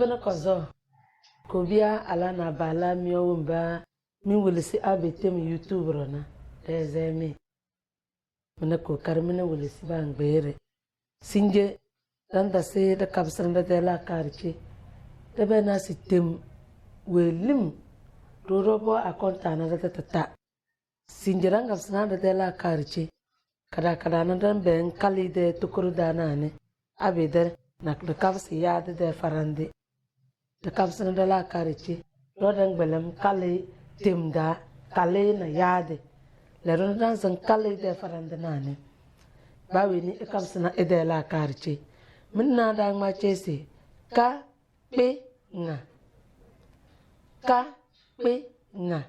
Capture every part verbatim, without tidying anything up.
Bini kɔzɔ. Kobia ala na bala miɔ wumba mi wilisi abetem YouTube rɔ na. Dɛzɛ mi. Mina kokari mina wilisi ba ngbeere. Sinje, danda se da kabsana da dɛ la kariche. Da bɛ na si tem welim. Dodo bo akonta na da tata. Sinjira ngabsina da dɛ la kariche. Kada kada na da bɛ nkali dɛ tukuru da na ne. Abi dɛ na da kabsi ya da dɛ farande. Da kabsina da la kariche. Do da ngbelam kali tim da kali na ya de. Le do na da zan kali dɛ farande na ne. Ba we ni e kabsina e dɛ la kariche. Min na da ngma chese. Ka kpe ŋa. Ka kpe ŋa.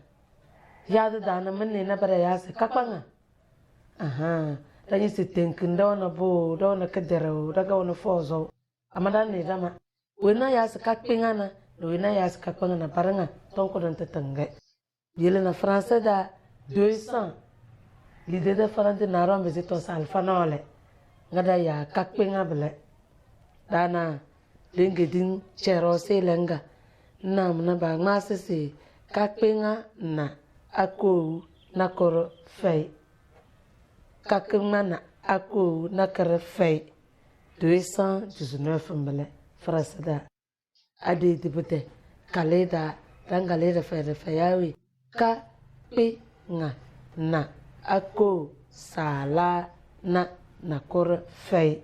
Yaadi daana mi ni na bara yaasi ka kpa ŋa. Ahaa. Da nyi si tenkin da wana bo da wana kedere o da ga wana foozo. Ama da ni dama. Wena yaasi ka kpe ŋa na. Wena yaasi ka kpa ŋa na bara ŋa. Tonko don tetenge. Yele na français da deux cents. L'idée de farante na rombe si to salfa nole. Nga da ya ka kpe ŋa bele. Dana lenge din chero se lenga. Na mna ba ŋma se se ka kpe ŋa na akou na koro fei. Ka kpe ŋa na akou na koro fei. Deux cent dix-neuf mbele. Français da. Ade dibide. Kalida. Dangalida fede feyawi. Ka kpe ŋa na akou sala na na koro fei.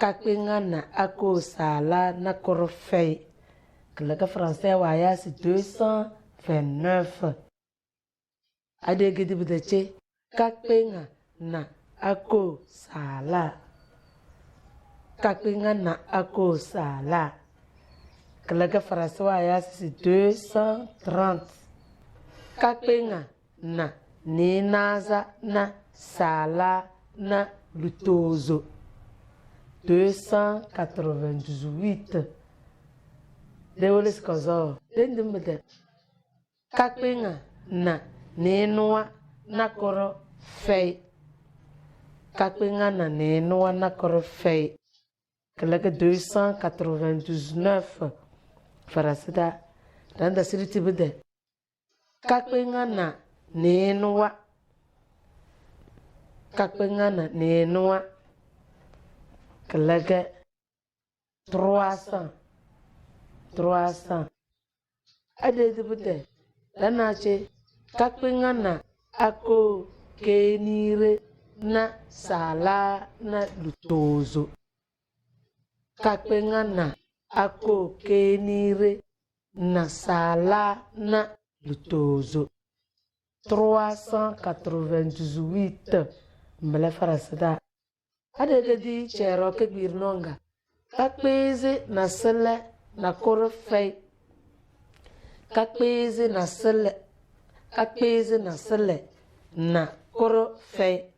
Ka kpe ŋa na akou sala na koro fei. Kele ke français wa ya si deux cent vingt-neuf. Ade gidi bide che ka kpe ŋa na akou sala. Ka kpe ŋa na akou sala. Kele ke français wa ya si deux cent trente. Ka kpe ŋa na ni naza na sala na lutozo. Deux cent quatre-vingt-dix-huit. De wele si kozo. De ndimbe de. Ka kpe ŋa na ni nua na koro fei. Ka kpe ŋa na ni nua na koro fei. Kele ke deux cent quatre-vingt-dix-neuf. Farasida. Danda siri tibide. Ka kpe ŋa na ni nua. Ka kpe ŋa na ni nua. Kele ke trois cents. Trois cents. Ade dibide. Dana che. Ka kpe ŋa na akou kenire na sala na lutozo. Ka kpe ŋa na akou kenire na sala na lutozo. Trois cent quatre-vingt-dix-huit. Mbele farasida. Adegedi chero ke gbiri nonga. Ka kpezi na sele na koro fei. Ka kpezi na sele. Ka kpezi na sele na koro fei.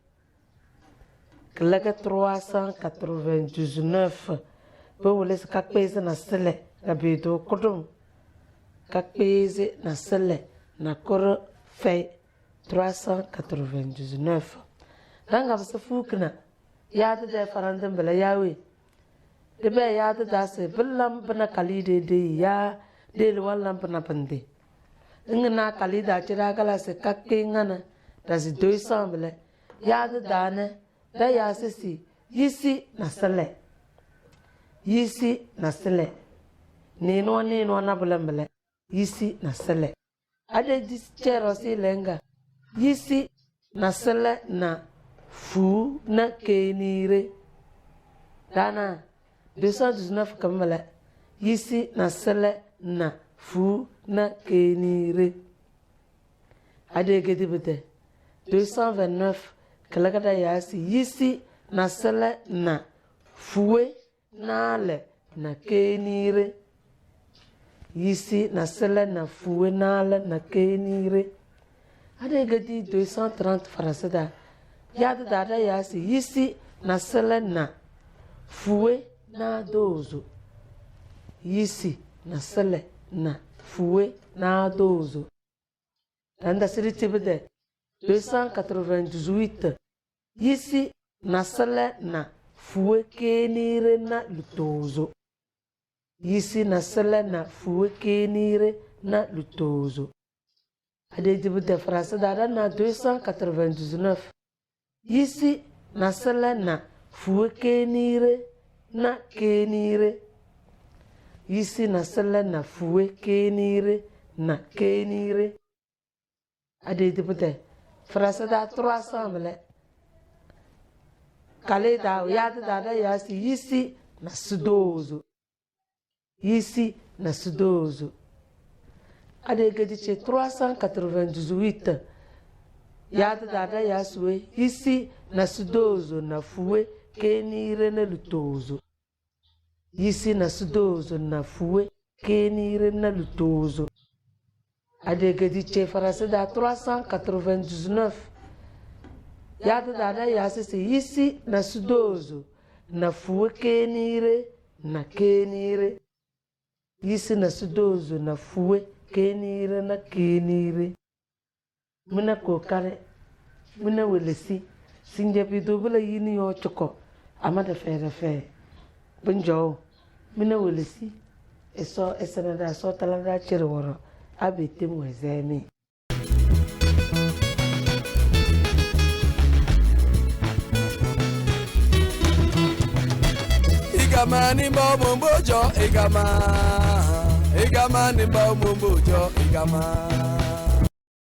Kele ke trois cent quatre-vingt-dix-neuf. Be wele si ka kpezi na sele. Ka be do kudum. Ka kpezi na sele na koro fei. Trois cent quatre-vingt-dix-neuf. Danga bese fukina. Yaadi de farande mbele yawe. De be yaadi da se bilam bina kali de de ya de le walam bina binde. Inga na kali da chira gala se ka kpe ŋa na da si deux cents mbele. Yaadi da ne da ya se si yisi na sele. Yisi na sele. Ni nua ni nua na bele mbele. Yisi na sele. Ade di chero si lenga. Yisi na sele na fu na kenire. Dana deux cent dix-neuf kamala. Yisi na sele na fu na kenire. Ade gedi bide. Deux cent vingt-neuf. Kalakada yasi. Yisi na sele na fue naalɛ na keenire. Yisi na sele na fue naalɛ na keenire. Ade gedi deux cent trente farasida. Yaadi daada yasi yisi na sele na fue naadozo. Yisi na sele na fue naadozo. Danda siri tibide deux cent quatre-vingt-dix-huit. Yisi na sele na fue keenire na lutozo. Yisi na sile na fuwe keenire na lutoozo. Ade dibu de Faransa daada na deux cent quatre-vingt-dix-neuf. Yisi na sile na fuwe keenire na keenire. Yisi na sile na fuwe keenire na keenire. Ade dibu de Faransa daa trois cents mile. Kale daa yaadi daada yaasi yisi na sudoozo. Yisi na sudoozo. Ade gedi ce trois cent quatre-vingt-dix-huit. Yaadi daada yaasi we yisi na sudoozo na fuwe keenire na lutoozo. Yisi na sudoozo na fuwe keenire na lutoozo. Ade gedi ce Faransa daa trois cent quatre-vingt-dix-neuf. Yaadi daada yaasi se yisi na sudoozo na fuwe keenire na keenire. Yisi na sudoozo na fuwe keenire na keenire. Mina kokare, mina welesi, sinja bidu bila yini yo cuko, ama da fe da fe. Bunjo, mina welesi, eso esena da so tala da chere woro, abe tem wezemi. Igama ni mbo mumbo jo igama. Igama ni mbo mumbo jo igama.